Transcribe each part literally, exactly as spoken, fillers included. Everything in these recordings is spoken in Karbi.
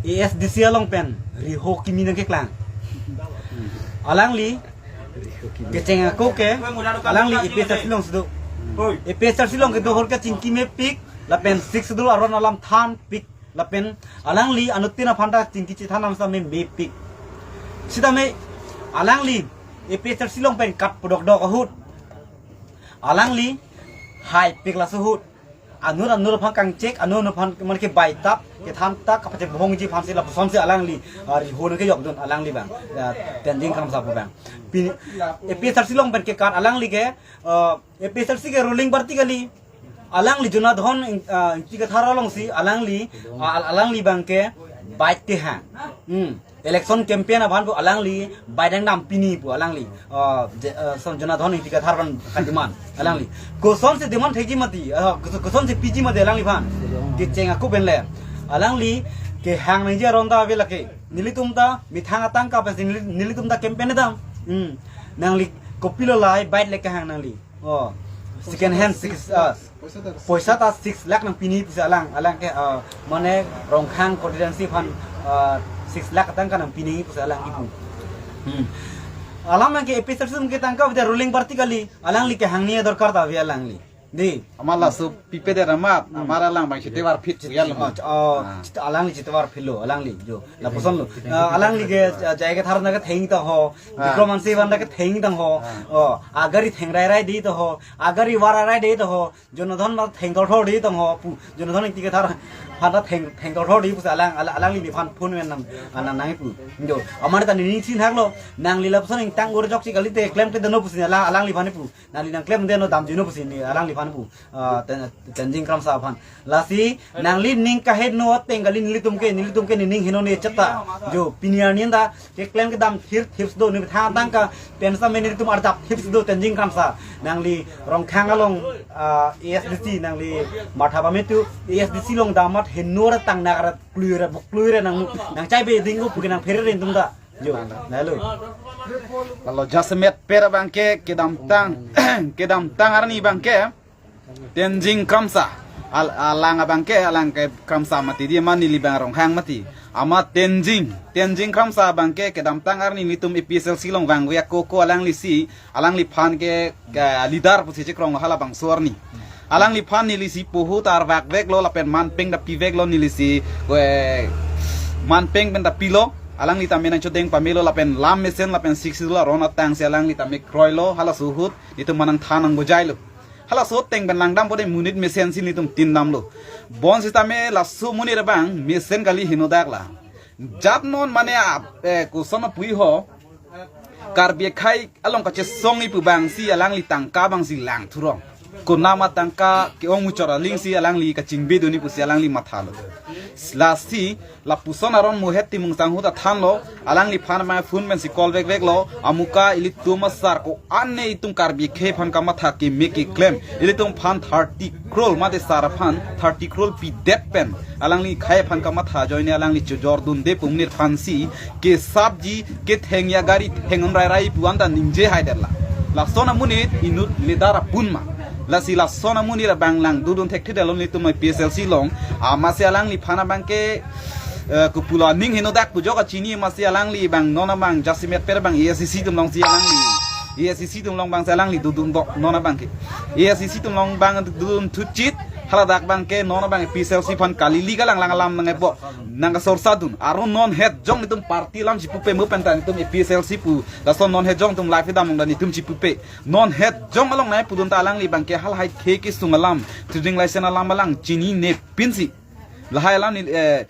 A S D C along pen riho kimi nangkeklang. Alangli kecheng ako ke, alangli A P H L C alongsi do. A P H L C along kedo ahut ke chingki mepik, lapen Sixth Schedule aron alam thanpik, lapen alangli anuttin aphanta chingki chethan lam sitame mepik. Sitame alangli A P H L C along pen kat pudokdok ahut, alangli haipik laso ahut. Anut anut aphan kangchek, anut anut aphan mane ke baitap, kethan tap, kapachebohongji aphansi lapusonsi alangli, ah, riho nangkejokdun alangli abang, ah, Tenzing Kramsa pu abang. Pini A P H L C along pen kekat alangli ke, ah, A P H L C ke ruling party kali. Alangli Jonathon Ing-, ah, Ingti Kathar alongsi alangli, ah, al-, alangli abang ke bait kehang. Hmm. Election campaign aphan pu alangli bait nangdam pini pu alangli. Ah, je-, ah, son Jonathon Ingti Kathar aphan kademand alangli. Kosonsi demand thekji mati, ah, koson, kosonsi piji mati alangliphan. Kecheng ako pen le. Alangli kehang nangji aron ta ave lake. Nelitum ta methang atangka pensi neli-, nelitum ta campaign dam. Hmm. Nangli kopilo lahai bait le kehang nangli. Oh, second hand six, ah, poisa ta six lakh nangpini pusi alang, alang ke, ah, mane Rongkhang constituency aphan, ah, six lakh atangka nangpini pusi alang kipu. Hmm. Alam yang ke A P H L C ke tangka ave ruling party kali, alangli kehangni dorkar ta ave alangli. Di. Amat laso pipe de ramat, amat alang abang chete varphit. Chete, ya lo. Oh, oh, ah, chete, alangli chete varphitlo, alangli jo. Lapuson lo. Ah, alangli ke, ah, J I Kathar aphan ta ketheng ta ho. Ah. Bikram Hanse aphan ta ketheng ta ho. Ah. Oh, agari theng rairai di ta ho. Agari var rairai di ta ho. Jonathon aphan ta theng thorthor di ta ho pu. Jonathon Ingti Kathar aphan ta theng, theng thorthor di pusi alang, alang, alangli neliphan phone pen nang, ah, nang, nangpu. Jo. Amat ta nening sinhaklo. Nangli lapuson ingtang ur jokche kali te klemkle dano pusi alang, alangliphan pu. Nangli nangklemde no damjuno pusi ne alangliphan pu, ah, Ten-, Tenzing Kramsa aphan. Lasi nangli ning kaheno ateng kali nelitum ke, nelitum ke nening heno ne cheta. Jo, pini arni ta keklem kedam thir thips do, ne thang tangka pensa me nelitum ardap thips do Tenzing Kramsa. Nangli Rongkhang along, ah, A S D C, nangli matha pametu A S D C along damat heno ra tang nak ra klui ra buk klui ra nang, nangchai be ding ko pu ke nangphere rin tum ta. Jo, lalu. Lalu jasemet per abang ke kedamtang, kedamtang arni abang ke Tenzing Kramsa. Al-, alang abang ke, alang ke Kramsa mati di, amat neli abang Ronghang mati. Amat Tenzing, Tenzing Kramsa abang ke kedamtang arni nelitum A P H L C along vangve ako ko alanglisi, alangliphan ke, ke leader pusi chekrong halabangso arni. Alangliphan nelisi puhu ta arvakveklo lapen manpeng ta piveklo nelisi, we, manpeng pen ta pilo, alangli ta menang chodeng pamelo lapen lam mesen lapen sixth schedule aron atangsi alangli ta me kroilo, halaso ahut nelitum manang than nangbojailo. Halaso ateng pen langdam pode monit mesensi nelitum tin damlo. Bonsitame laso monit abang mesen kali henodak la. Jat non mane ap, eh, koson apui ho. Karbi akhei along kachesongji pu abangsi alangli tangka abangsi lang thurong. Konama tangka ke-ong muchot alingsi alangli kachingbedunji pusi alangli mathalo. Lasi lapuson aron Muhet Timung sangho ta thanlo, alangliphan abang phone pensi call vekveklo, amuka ilitum asar ko-an ne itum Karbi akhei aphan kamatha keme keklem, ilitumphan thirty crore mate sar aphan thirty crore pidet pen alangli akhei aphan kamatha ajoine alangli chojordunde pu monit aphansi kesapji kethengji agari thengdun rairai pu anta ningje haidetla. Lason amonit inut leader apun ma? Lasi lason amonit abang lang dodun thekthedetlo nelitum A P H L C along. Amatsi alangliphan abang ke, eh, kopulo aning henodak pu ajok kachini amatsi alangli abang non abang jasemet per abang A S D C atum alongsi alangli, A S D C atum along abangsi alangli dodun dok non abang ke. A S D C atum along abang dodun thuchit, haladak abang ke non abang A P H L C aphan kalili kalang lang alam nangkebo, nangkasorsadun. Aron non het jong nelitum party alam chipupe mo penta nelitum A P H L C pu, lason non het jong atum live damlong dan nelitum chipupe. Non het jong along nangpudun ta alangli abang ke halahai khei kesung alam, trading license alam alang chinine pinsi. Lahai alam ne, eh,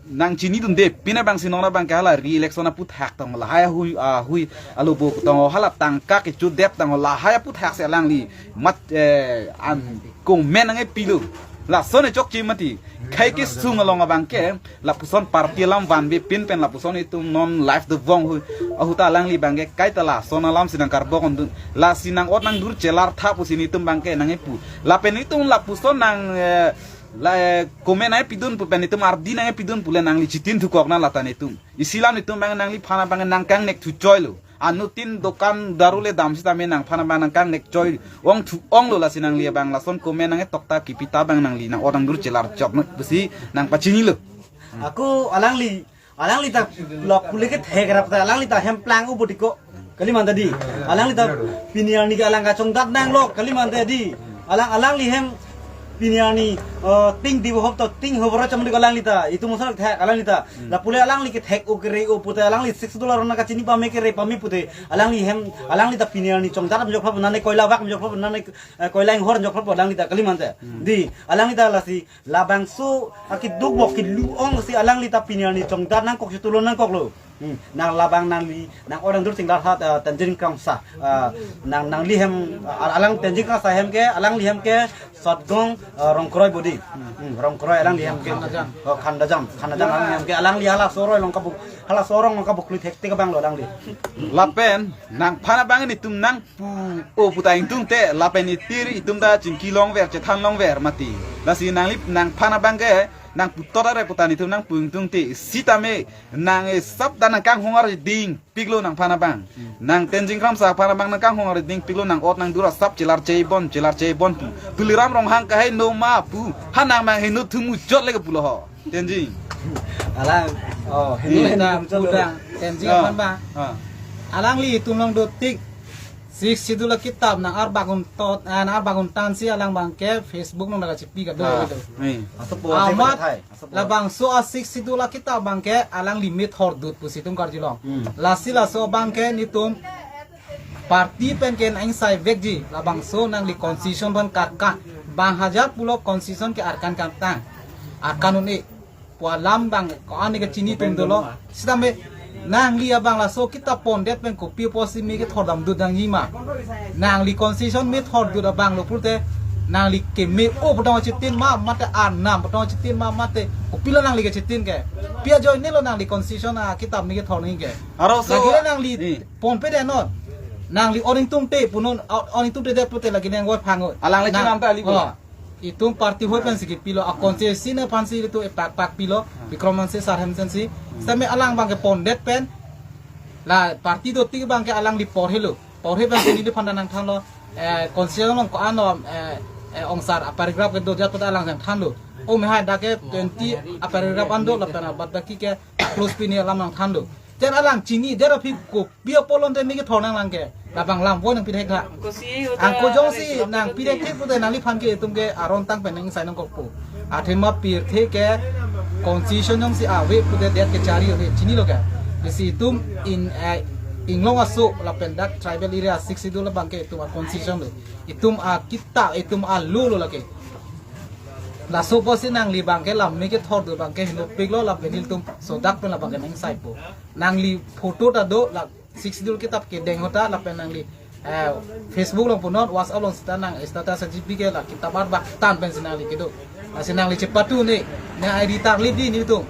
nangchinidunde pin abangsi non abang ke hala re-election aputhak tong, lahai ahui, ahui alobo tong, hala tangka kechodet tong, lahai aputhaksi alangli mat, eh, an kongmen nangpilo. Lason e chokche mati. Khei kesung along abang ke lapuson party alam vanve pin pen lapuson itum non live dovong hui. Ahut ta alangli abang ke kaita lason alamsi nangkarbokondun. Lasi nang-ot nangdur chelartha pusi nelitum abang ke nangpu. Lapen itum lapuson nang, eh, la, eh, komen nangpidun pu pen itum ardi nangpidun pule nangli chitin thukok na lata nelitum. Isi alam nelitum abang nangliphan abang nangkangnek thuchoilo. Anuttin dokan daru le dam sitame nangphan abang nangkangnek choi ong thu onglo, lasi nangli abang lason komen nangtokta kipi ta abang nangli nang-ot nangdur chelar choknut pusi nangpachinilo. Ako alangli, alangli ta lapu le kethek rap ta, alangli ta hem plang-o botiko. Kali mante di. Alangli ta pini arni ke alang kachongdat nanglo, kali mante di. Alang, alangli hem pini arni, eh, ting dibo hop to, ting hobor cham di alangli ta. Itum mosar thek alangli ta. Lapu le alangli kethek-o kere-o pute, alangli Sixth Schedule aron nangkachini pame kere pame pute. Alangli hem, alangli ta pini arni chongdat jok pha nane, koila bak jok pha nane, eh, koila inghor jok pha alangli ta, kali mante. Di, alangli ta lasi labangso akiduk bok kilu ong si alangli ta pini arni chongdat nangkok si tulon nangkoklo. Hmm. Nang labang nangli, nang orang dur tinggal hat, eh, Tenzin Kramsa. Eh, nang, nangli hem, eh, alang Tenzin Kramsa hem ke, alangli hem ke Satgong, eh, Rongkroi bodi. Hmm, Rongkroi alangli hem ke. Khandajang. Oh, Khandajang, Khandajang alangli hem ke, alangli hala soroi long kabuk, hala sorong long kabuk lui thek thek abang lo alangli. Lapen nangphan abang netum nangpu-o puta ingtungte, lapen itir itum ta chingki longver, chethan longver mati. Lasi nangli nangphan abang ke, nangputot are puta netum nangpu ingtungte, sitame nang esap dan nangkanghong ari dingpiklo nangphan abang. Nang Tenzin Kramsa aphan abang nangkanghong ari dingpiklo, nang ot nang dura sap chelar chebon, chelar chebon pu. Tuliram Ronghang kaheno ma pu. Ha nang mang heno thumu jot le ke pulo ho. Tenzin. Alang, oh, heno, hmm, heno ta jot lo. Pudang, Tenzin, ah, aphan ba. Ah. Alangli itum along dotik. Sixth Schedule akitap nang arbak untot, eh, nang arbak untan si alang abang ke Facebook along nangkachipi kado, ah, gitu. Hmm. Aso po, amat, aso po. Labangso a-Sixth Schedule akitap abang ke alangli methor dut pusi itum karjulong. Hmm. Lasi laso abang ke netum party pen ke nang-ingsai vekji, labangso nangli constitution pen karkan. Bang hajar pulo constitution ke arkan kangtang. Arkan un-e. Pu alam abang ko-an ke chini atum dolo. Sitame nangli abang laso kitap pondet pen kopi apotsi me kethor dam dut nangji ma. Nangli constitution methor dut abang lo pulote nangli keme-o putong chitin ma, mate arnam putong chitin ma, mate kopilo nangli kechitin ke. Pi ajoine lo nangli constitution akitap me kethor nangji ke. Aro so, lagi le nangli, eh, ponpedet non. Nangli ong ingtungte punon, ong ingtungtedet pulote lagi nang voi phang-o. Alang le, na, chinam ta ali, oh, pulo. Itum party hoi pensi kepilo, a constituency aphansi itum epak pak pilo, Bikram Hanse sar hem pensi. Sitame alang abang ke pondet pen, la party dotik abang ke alangli porhelo. Porhe pensi neliphan ta nangthanlo, eh, constitution along ko-an lo, eh, eh, ongsar a-paragraph kedo jat puta alang nangthanlo. O me hai dak ke twenty a-paragraph an do lapen abat baki ke close pini alam nangthanlo. Jen alang chinidet aphi kopi apot lote me kethor nanglang ke. Labang lam voi nangpithek tha. Angko jongsi nangpithek thek pulote nangliphan ke itum ke aron tang pen nang-ingsai nangkokpo. Athema pirthe ke constitution jongsi ave pulote det kechari ave, chinilo ke. Lasi itum in, eh, inglong aso lapen dak tribal area Sixth Schedule abang ke itum a-constitution lo. Itum akitap, itum a-law lo lake. Laso apotsi nangli abang ke la me kethor dut abang ke henopiklo lapen nelitum sodak pen labang ke nang-ingsaipo. Nangli photo ta do la Sixth Schedule kitap kedeng ahut ta lapen nangli, eh, Facebook along punon, WhatsApp along sita nang status ajipi ke la kitap arbak tan pensi nangli kedo. Lasi nangli chepatu ne, ne I D tarlip di netum.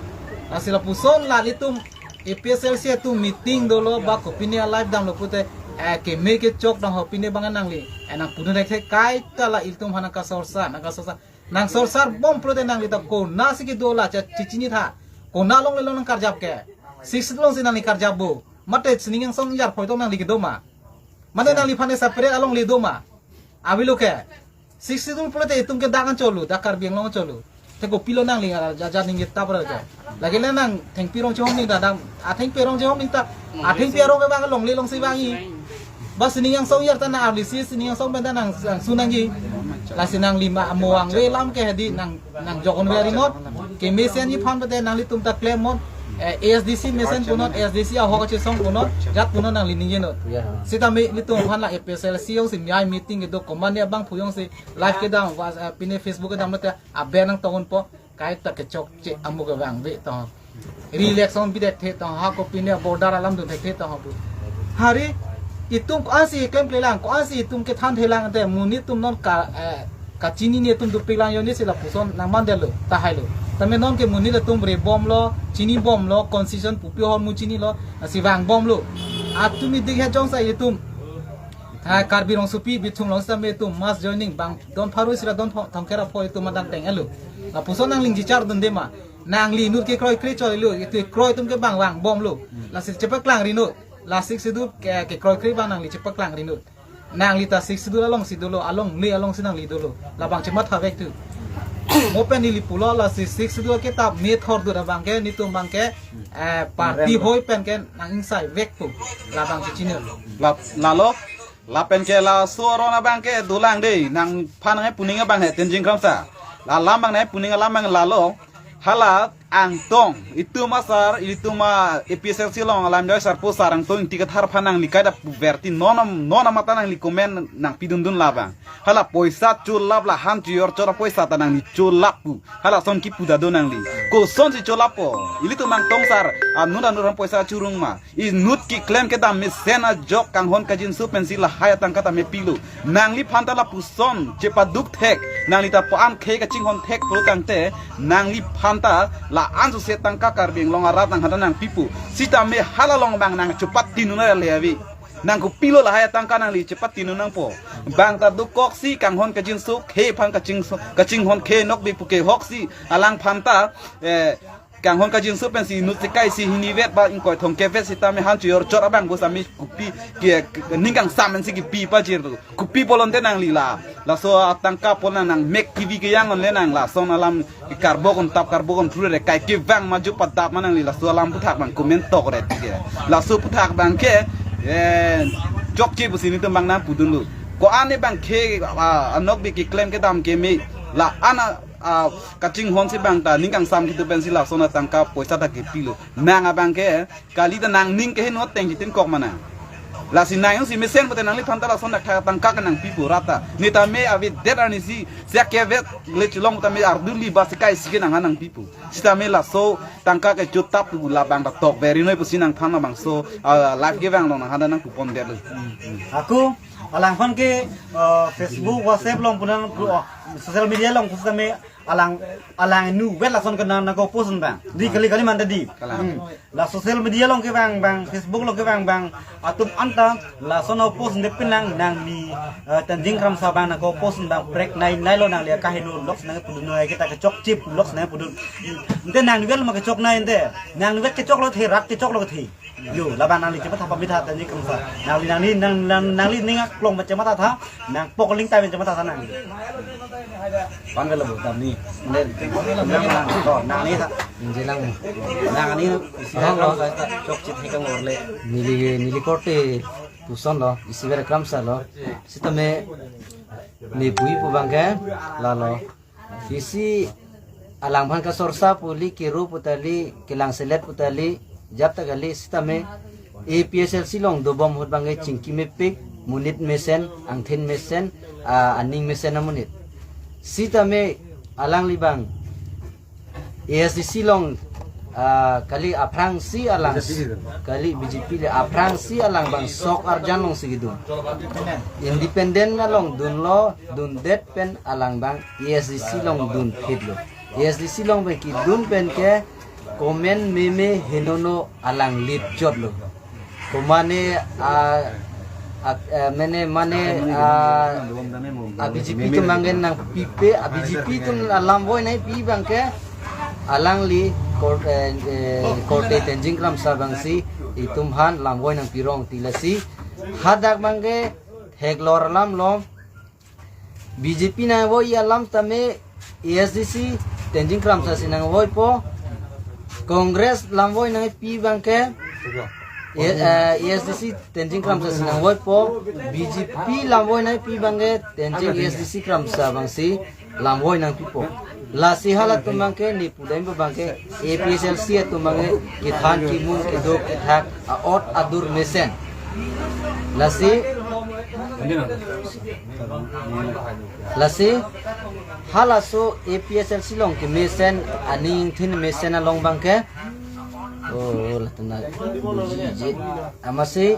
Lasi lapuson la netum A P H L C atum meeting dolo ba kopine a-live damlo pulote, eh, keme kechok dang ho pine abang nangli, eh, nangpudun thekthe kaita la ilitum aphan nangkasorsar, nangkasorsar. Nangsorsar bom pulote nangli ta konatsi kedo la cha chechini tha. Konat along le long nangkarjap ke. Sixth Schedule alongsi nangli karjappo. Mate sining angsong jar phoi tong nangli kedo ma. Mate nangliphan separate alongle do ma. Avelo ke. Sixth Schedule pulote itum ke dak anchotlo, dak Karbi Anglong anchotlo. Te kopilo nangli ajat ningje tap ra ke. Lake le nang thengpi rong chehom ning ta dam. A thengpi rong chehom ning ta. A thengpi arong ke bang longle longsi vangji. Ba sining angsong jar ta nang arlisi, sining angsong pen ta nang, nangsun nangji. Lasi nangli ma mo vangve alam ke hedi nang, nang jokon ve rinot. Kemesen ji aphan pulote nanglitum ta klemnon. Eh, A S D C mesen punon, A S D C ahok kachesong punon, jat punon nangli ningjenot. Ya. Sitame netum aphan la A P H L C jongsi mei meeting kedo, komatne abangphu jongsi live kedam, was, eh, pine Facebook kedam lote aben nangtongponpo, kaita kechokche amo kevangve tong. Re-election bidet the tong, ha kopine border alam dun thekthe tong pu. Hari itum ko-ansi klemklelang, ko-ansi itum kethanthelang te, monit atum non ka, eh, kachini netum dopiklang, jongsi lapuson nangmandetlo, tahailo. Tame non ke monit atum rebomlo, chinibomlo, constitution pupi ahormu chinilo, lasi vangbomlo. Atum idik he jongsi itum, ah, Karbi Rongsopi Bithung along sitame itum mass joining bang don pharo isi ra don pho-, thomkep ra pho itum madang teng-etlo. Lapuson nangli ningje chardunde ma. Nangli inut kekroikre cholo, itum kroi atum ke bang vangbomlo. Lasi chepaklang rinot. Lasi Sixth Schedule ke, kekroikre abang nangli chepaklang rinot. Nangli ta Sixth Schedule alongsi dolo, alongle alongsi nangli dolo. Labang chematha vek tu. mo pen neli pulo, lasi Sixth Schedule ke ta me thor dur abang ke netum abang ke, eh, party hoi pen ke nang ingsai vek pu labang ke chini. La, lalo, lapen ke laso aron abang ke dolang dei, nangphan nangpuning abang he Tenzing Kramsa. La lam abang nangpuning alam abang lalo. Hala angtong, itum asar, itum a-APHLC along alam joi sarpo sar angtong Ingti Kathar aphan nangli kaita puverti non, non amata nangli comment nangpidundun labang. Hala poisa cholap, la han chojor chot apoisa ta nangli cholap pu. Halason kipu ta do nangli. Kosonsi cholappo? Ilitum angtong sar, anut anut aphan poisa churung ma? Inut keklem kedam mesen ajok kanghon kajinso pensi lahai atangka ta mepilo. Nangliphan ta lapuson chepaduk thek, nangli ta po-an khei kachinghon thek pulotangte, nangliphan ta la-an suse tangka Karbi Anglong arat nanghada nangpipo. Sitame hala along abang nang chepatinu nang le ave. Nang kopilo lahai atangka nangli chepatinu nangpo? Bang ta dokoksi kanghon kajinso khei aphan kachingso, kachinghon khei nokbe pu kehoksi alangphan ta, eh, kanghon kajinso pensi inut sekai isi hini vet ba ingkoi thomkep vet sitame han chojor chot abang bo sami kopi ke, ke, ning kangsam pensi kipi pajir tu. Kopi pulote nangli la, laso atangka pon nang mek T V kejang onle nang, lason alam ke karbok on tap karbok on thrure kai kevang maju padap ma nangli, laso alam aphuthak abang comment tok ret ke. Laso aphuthak abang ke, eh, chokche pusi netum abang nangpudunlo. Ko-an ne abang ke, ah, anokbe keklem kedam keme, la-an a, ah, kachinghonsi bang ta ning kangsam kitu pensi lason atangka poisa ta kepilo. Nang abang ke, kali ta nangning keheno ateng kitin kok ma nang. Lasi nang jongsi mesen pute nangliphan ta lason dak tangka ke nangpipo rata. Ne tame avedet arnisi, siak kevet le chulong tame arduli ba sekai isi ke nangha nangpipo. Sitame laso tangka ke chotap tu labang ta tokveri noi pusi nangthan abangso, ah, live kevang along nanghada nangpupondetlo. Ako, alangphan ke, eh, Facebook, WhatsApp along pu nang, oh, social media along pu sitame alang, alang nu vet lason ke nang nangko post abang. Dei kali kali manta dei. Kalang. Hmm. La social media along kevang abang, Facebook along kevang abang, atum anta lason o post de penang nangli, eh, Tenzing Kramsa abang nangko post abang preknei neilo nangli akaheno lok nangpudun noi kita kechokche lok nangpudun. Ante nang vel ma kechoknei ante. Nang vet kechoklo the, rat kechoklo the. Yo, labang nangli chematha pamitha Tenzing Kramsa. Nangli, nangli, nang, nang, nangli ning aklong ma chematha tha, nang pok ling ta pen chematha tha nang. Pan velo bo damni. Ne, nang, nang, to, nangli tha. Jelang. Nangli, isi Oh, oh. Kramsa ta chokche thekang orle. Neli, neli korte pusonlo, isi ver Kramsalo. Sitame ne bui pu abang ke, lalo. Isi alangphan kasorsa pu kali, kero pu kali, kelang selet pu kali, jap ta kali, sitame APHLC along dobom ahut abang ke chingki mepik, monit mesen, angthin mesen, ah, aning mesen amonit. Sitame alangli abang ASDC along, ah, kali aphrangsi alang, BJP kali BJP le aphrangsi alang abang sok arjan alongsi kedun. Independent along dunlo, dundet pen alang abang ASDC along dunphitlo. ASDC along abang kedun pen ke comment meme henono alang lip chotlo. Komane, ah, ah, eh, mane, mane, ah, ah, BJP atum abang ke nangpipe, ah, BJP atum alam voi nangpi abang ke, alangli kor-, eh, eh, korte Tenzing Kramsa abangsi itum aphan lam voi nangpirong ti lasi. Hadak abang ke theklor alam lo. BJP nangvoi alam tame ASDC Tenzing Kramsa si nangvoipo. Congress lam voi nangpi abang ke, eh, eh, ASDC Tenzing Kramsa si nangvoipo. BJP lam voi nangpi abang ke Tenzing ASDC Kramsa abangsi lam voi nangpipo. Lasi halatum abang ke ne pudam abang ke APHLC atum abang ke kethan kemung kedo kethak a-ot adur mesen. Lasi, lasi halaso APHLC along kemesen, aning thin mesen along abang ke. Oh, latum nangbuji je. Amatsi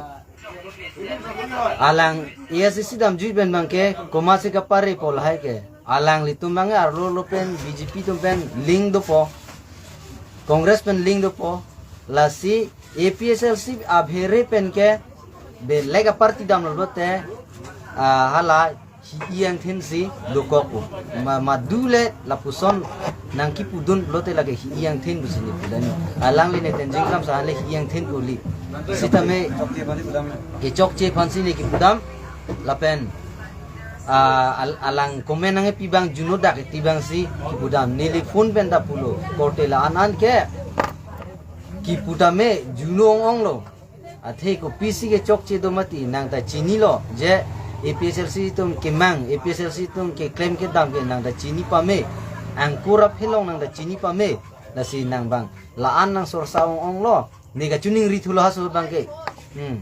alang ASDC damjui pen abang ke, komatsi kaparepo lahai ke. Alanglitum abang ke arlo lo pen BJP atum pen link dopo. Congress pen link dopo. Lasi APHLC aphere pen ke belek aparty damlo lote, ah, hala hi-i angthin si dokokpo. Ma, madu le lapuson nangkipudun lote lake hi-i angthin pusi ne pudun. Alangli ne Tenzing Kramsa le hi-i angthin pu kali. Sitame kechokche aphansi ne kipudam lapen Ah, al- alang comment nangpi abang juno dak eti abang si kipudam neli phone pen ta pulo. Korte la-an an ke kipudam me juno ong ong lo. Athe kopisi ke chokche do mati nang ta chinilo je A P H L C atum kemang, A P H L C atum keklem kedam ke nang ta chini pame. Angkur aphelong nang ta chini pame. Lasi nang abang la-an nang sorsa ong ong lo. Ne kachiningri thulo haso abang ke. Hmm.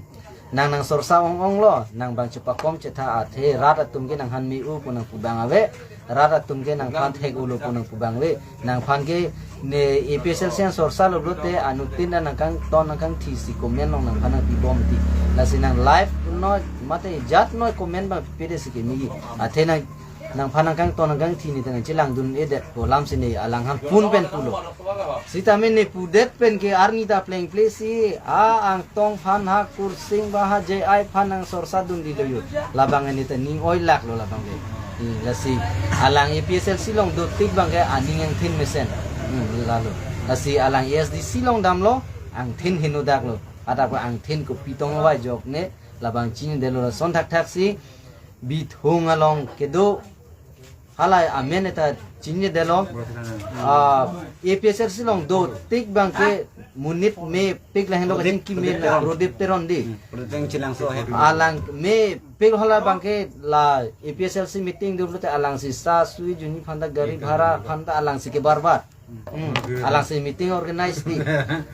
Nang nang sorsa ong ong lo, nang abang chepakom chetha athe rat atum ke nangphan me-o pu nangpu abang ave, rat atum ke nangphan thek-o lo pu nangpu abang ave, nangphan ke ne A P H L C an sorsa lo pulote anuttin ta nangkangton nangkangthi si comment along nangphan nangpibom ti. Lasi nang live noi mate jat noi comment abang pipede si kemegi. Athe nang nangphan nangkangton nangkangthi ne ta nangchelangdun-edet pu alam si ne alanghang phone pen pulo. Sitame ne pudet pen ke arni ta plengple si a Angtong aphan ha Kursing ba ha J I aphan nang sorsa dun dilo yo. Labang ne ta ning oilak lo labang ke. Hmm, lasi alang A P H L C along dotik abang ke aning angthin mesen. Hmm, lalo. Lasi alang A S D C along damlo angthin henodak lo. Adap angthin kopi tong vai jok ne labang chinidetlo lason thakthak si Bithung along kedo hala amen ta chinidetlo. Ah, A P H L C along dotik abang ke monit mepik lahenlo Prodip, kachingki Prodip men Teron. Prodip Teron di. Hmm, Prodip Teron chelangso ahe. Alang mepik hala abang ke la A P H L C meeting do pulote alang si sa sui juni aphan ta gari bhara aphan ta alang si kebarbar. Hmm, alang si meeting organize di.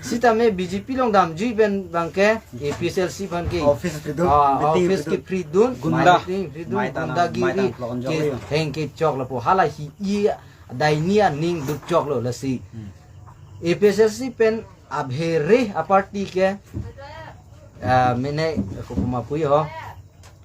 Sitame B J P along damjui pen abang ke A P H L C aphan ke Office phridun, ah, meeting office phridun, ke phridun, gunda. Meeting phridun, mai tanam, gundagiri, mai tanam, plonjok ke yo. Heng kechok lapu hala hi i daini aning dukchok lo lasi. Hmm. A P H L C pen abhere a party ke, ah, mene kopuma pui ho.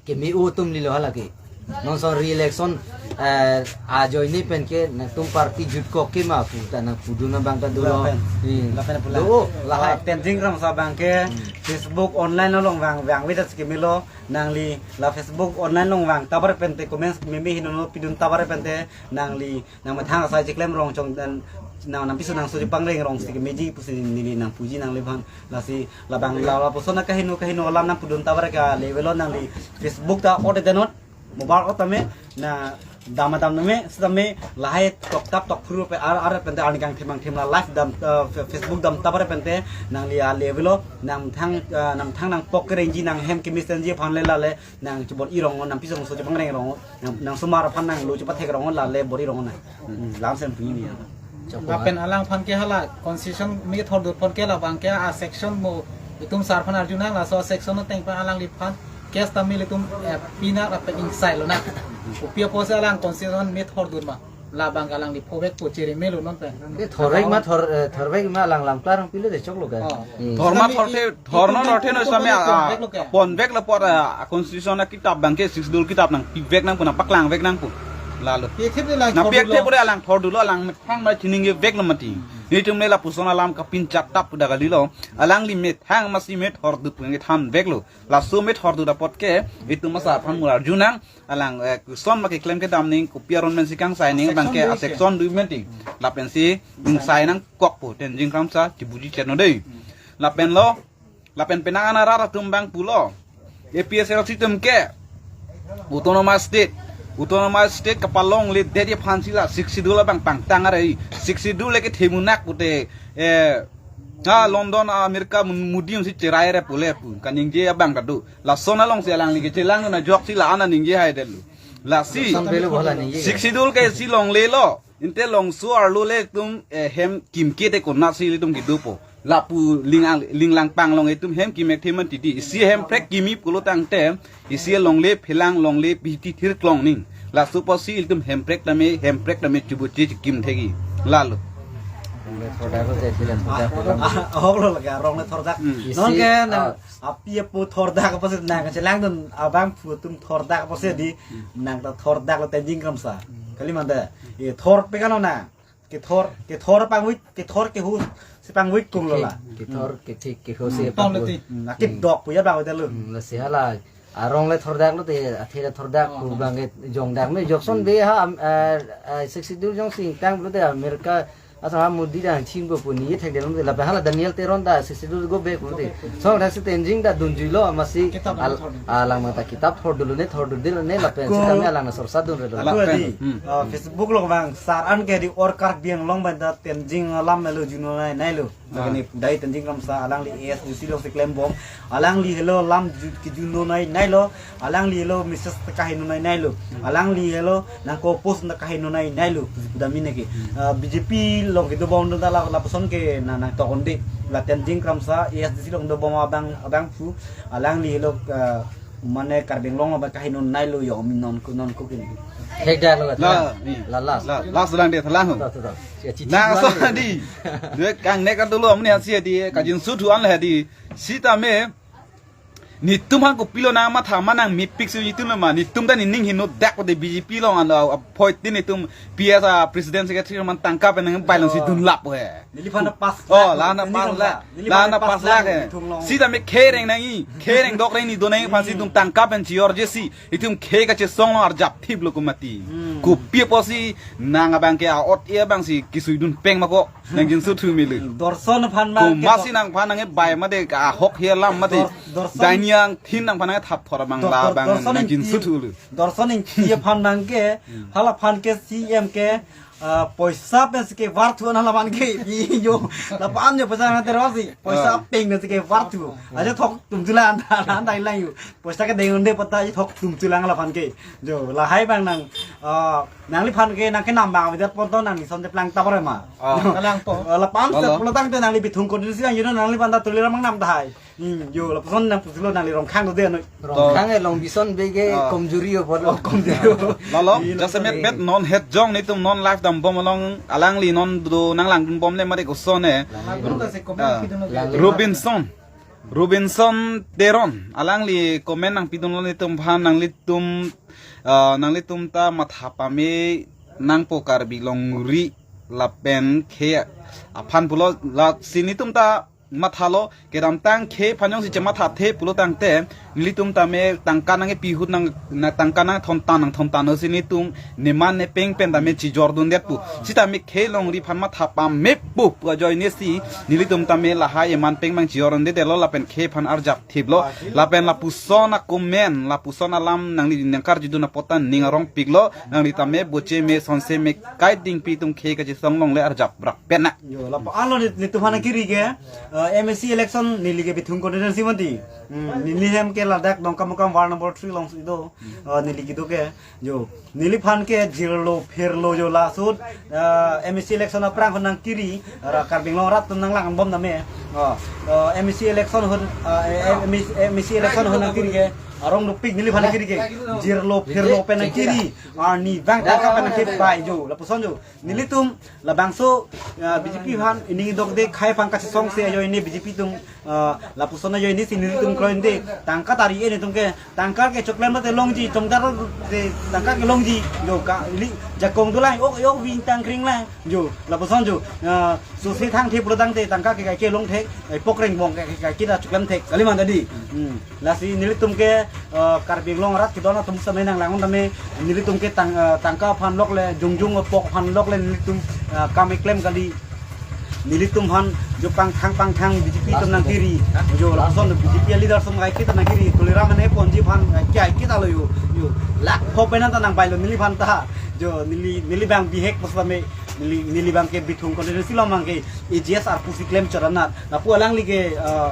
Keme-o atum lilo hala ke. Non son re-election, eh, ajoine pen ke nangtum party jutkok ke ma pu ta nangpudun abang ta dolo. Lapen. Hmm. Lapen pula. Do, lahai. Ah, Tenzing Kramsa abang ke Hmm. Facebook online along vang vang vedet kemelo nangli la Facebook online along vang tabar pen te comments meme hinono pidun tabar pen te nangli nang methang asai cheklem rong chong dan nang nangpiso nangso chepangreng rong si kemeji pusi neli nangpuji nangliphan lasi labang la lapuson kaheno kaheno alam nangpudun tabar ke level lo nangli Facebook ta ot edenot mobile ot tame na dam adam name sitame lahai toktap tokphuru pe ar ar pen te arni kangthim angthim la live dam, eh, fe- Facebook dam tabar pen te nangli a level lo nang thang, eh, nang thang nangpok kerengji nanghem kemesenji aphan le lale nang chubor irong nangpiso nangso chepangreng rong nang, nangsomar aphan nanglo chepathek rong lale bor-i rong na. Hmm, lam sem pini ya. Lapen alangphan ke hala constitution methor dur aphan ke labang ke a section mo itum sar aphan arjunang laso section ateng pen alangliphan case ta mil itum, eh, pina lapen ingsai lo na. Kopi apotsi alang constitution methor dur ma. Labang alangli phovek po chere melo non pen. Ke thorvek ma thor, eh, thorvek ma alang lam klar pilo de choklo ke. Oh. Hmm. Thor ma thorthe, thor non thorthe noi sitame, ah, ponvek lo apot, ah, constitution a kitab abang ke Sixth Schedule kitab nangpivek nangpo nangpaklangvek nangpo. Lalo. Piakthe pura alang thor dulo. Nangpiakthe pura alang thor dulo alang methang ma chiningvek lo mati. Itum le lapuson alam kapinchak tap pu da kalilo. Alangli methang masi methor dut pu nangthanvek lo. Laso methor dut apot ke itum asar aphan mur arjunang. Alang, eh, koson ma keklem kedam ning kopi aron pensi kangsai ning abang ke a section dui menti. Lapensi ingsai nangkokpo Tenzing Kramsa chibuji chetno dei. Lapen lo, lapen penang an arat atum abang pulo. A P H L C atum ke autonomous state, autonomous state kapalongledetji aphansi la Sixth Schedule abang pangtang are. Sixth Schedule le ke themunak pute, eh, ha London America mun- mudium si cherai re pule pu kaningje abang kadu. Lason alongsi alangli kechelangdun ajoksi la-an ningje haidetlo. Lasi Lason belo bola ningje. Sixth Schedule ke si longlelo. Inte longso arlo le itum, eh, hem kimke te konatsi ilitum kedopo. Lapu ling ang- ling langpang along itum hem kim ekthe mati di. Isi hemprek kimi pulo tangte isi longle phelang longle piti thir klong ning. Laso apotsi ilitum hemprek tame hemprek tame chubuchi kim thegi. Lalo. Ahok lo lake arong le thordak. Hmm. Non ke nang api apo thordak apotsi nang kachelangdun abangphu atum thordak apotsi di nang ta thordak lo Tenzing Kramsa. Kali manda. E thor pe kano na. Kethor, kethor pangvik, kethor kehu si pangvik kung lo la. Kethor kethik kehu si pangvik. Hmm, akip dok puya bang hotel lo. Hmm, lasi hala arong le thordak lote, athe le thordak pu bang ke jongdak me jokson be ha, am- eh, eh, Sixth Schedule jongsi ingtang lote America Asa ha Modi ta nangchingpo pu ningje thekdetlo, lapen hala Daniel Teron ta sisi do go be pu de. So, ta si Tenzing ta dunjuilo, amatsi Kitab al-, thordun. Alang mata kitab thordunlo ne, thordunlo ne, lapen Ako, sitame alang na sorsa dunre lo. Ako Lapen. Adi, Hmm. ah, Facebook along bang, sar an ke di or Karbi Anglong bang ta Tenzing alam lo junonai nailo. Ah. Lake ne pudai Tenzing Kramsa alangli A S D C alongsi klembom. Alangli helo lam ju-, kejunonai nailo. Alangli helo message ta kahinonai nailo. Hmm. Alangli helo nangko post ta kahinonai nailo. Pudam ini ke. Hmm. Ah, B J P along kedobom ta la, lapuson ke na, nangtok un-e. La Tenzing Kramsa A S D C along dobom abang, abangphu. Alangli helo, ah, mane Karbi Anglong abang kahinonai nailo yo mi non ko non ko kini. Hekda lo La, ta. ni. La last. La, last lang de thalang ho. Tuta, tuta. Si achi Nang chi so lang. di. Dua kangnek dolo amni asi di kajinsu thu an le di. Sitame netum aphan kopilo nangmatha ma nangmepik si netum ma netum ta nening hingno dak de B J P along an, ah, appoint netum P S, ah, president secretary man tangka pen nangbailongsi Oh. dunlap he. Neliphan ta pas Oh, lakh, la na Tenzing pas Kramsa. lakh. Neliphan La ta na pas pas lakh lakh he. ithum long. Sitame khereng nangji, khereng dokreng ni do nangji aphansi Hmm. netum tangka pen chior jesi. Itum khe kachesong lo arjap thiplo ko mati. Hmm. Kopi apotsi nang abang ke a-ot e abangsi kesuidun peng ma ko. Nangjinsu thu mili. Dorson aphan bang ke Komatsi do- nangphan nangkebai mate ahok hi alam mate. Dor-, dorson Daniel Thin nangphan nangkethap thor abang Dor-, la dor-, abang dorson nangjinsu ingti. thu lo. Dorson Ingti aphan bang ke, Hmm. halaphan ke C M ke, ah, poisa pensi kevar thu an halaphan ke. Yo, lapu-an yo poisa nang terasi. Poisa Ah. peng pensi kevar thu. Ah. Aja thok tum tulang anta, anta ilang yo. Poisa kedeng un-e pu ta aja thok tum tulang halaphan ke. Jo, lahai bang nang, ah, nangliphan ke nangkenam bang avedet pon to nangli son te plang ta pare ma. Ah. Kalang to. Ah, lapu-an Halo. se pulo tangte nangli Bithung constituency lang yo nangliphan ta Tuliram angnam tahai. Hmm, yo, lapuson nangpusi lo nangli Rongkhang do de noi. Rongkhang e long bison bege Ah. komjuri yo pon lo. Oh, komjuri yo. Lalo, Iya, jasemet lapuson. bet non het jong netum non live dambom along alangli non do nanglangdunbom le mari koson e. Langdun ta se comment Ah. pidun lo. Langdun. Robinson. Robinson Teron. Alangli comment nangpidunlo netum aphan nanglitum, ah, nanglitum ta matha pame nangpo Karbi longri lapen khe aphan pulo lasi netum ta mathalo kedamtang khe aphan jongsi chemathathe pulo tangte nelitum tame tangka nangkepi ahut nang, na tangka nangthontan nangthontan si netum neman nepeng pen tame chijordundet pu. Sitame khe longri aphan matha pame pu pu ajoine si nelitum tame lahai eman peng bang chijordundetlo lapen khe aphan arjap thiplo. Lapen lapuson a-comment, lapuson alam nangli nangkarjudun apot ta ning arongpiklo, nangli tame boche me sonse me kai dingpi atum khe kachesong longle arjap rap pena. Yo, lapu-an lo ni, netum aphan kiri ke, eh, M A C election neli ke Bithung constituency mati. Hmm, neli hem ke ladak Dongkamukam ward number three alongsi do. Eh, neli kedo ke, yo, neliphan ke jirlo, phirlo yo laso, eh, M A C election aphrang ahut nangkiri, ra Karbi Anglong arat atum nanglangdunbom tame. Oh, eh, M A C election ahut, eh, M A C, M A C election ahut nangkiri ke, arong dopik neliphan kiri ke, jirlo, phirlo pen nangkiri, arni bang tangka pen nangkepai yo, lapuson yo. Nelitum labangso, ah, B J P aphan ining dokde khei aphan kachesongse ajoine B J P atum, ah, lapuson ajoine si nelitum kroide tangka tari e netum ke tangka ke choklem te longji chongdar te tangka ke longji yo ka ili jakong dolang ok ok ving tang kring lang yo lapuson yo, ah, so se thang the prodang te tangka ke kai ke long the, ai pok reng bong ke kai ke ta choklem the kaliman tadi. Hmm. Lasi nelitum ke, eh, Karbi Anglong arat kedon atum same nanglang tame nelitum ke tang, eh, tangka aphan lok le jongjong pok aphan lok le nelitum, eh, kam keklem kali. Nelitum aphan jo pangthang pangthang B J P atum nangkiri. Jo lapuson B J P leader atum kai kita nangkiri. Tuliram ane ponji aphan kai kita lo yo. Yo. Lak pho pena ta nangbailo neliphan ta. Jo neli neli bang bihek pas tame neli neli bang ke Bithung constituency along bang ke A G S arpu si klem chot anat. Lapu alangli ke, eh,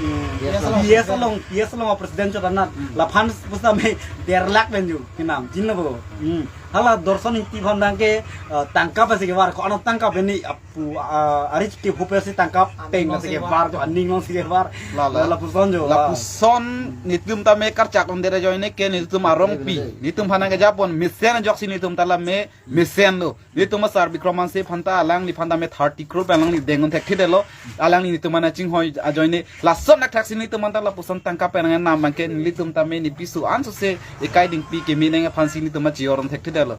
mm, P S along. P S along, P S along president chot anat. Hmm. Laphan pusitame der lakh pen yo kenam, chinilo bo. Hmm. Hala Dorson Ingti aphan bang ke, eh, tangka pensi kevar, ko-an tangka pen ni apu, eh, arich ke hupe si tangka peng pensi kevar, jo aning alongsi kevar. La, la. Lapuson jo, ah. Lapuson netum tame karchak longdet ajoine ke netum arongpi. Netum aphan nangkejapon mesen ajoksi netum ta la me mesenlo. Netum asar Bikram Hanse aphan ta alangliphan tame thirty crore pen alangli dengdun thekthedetlo. Alangli netum aphan chinghoi ajoine. Lason nak thaksi netum aphan ta lapuson tangka pen nang nam bang ke nelitum tame ne piso anso se ekai dingpi keme nang aphan si netum chior thekthedetlo.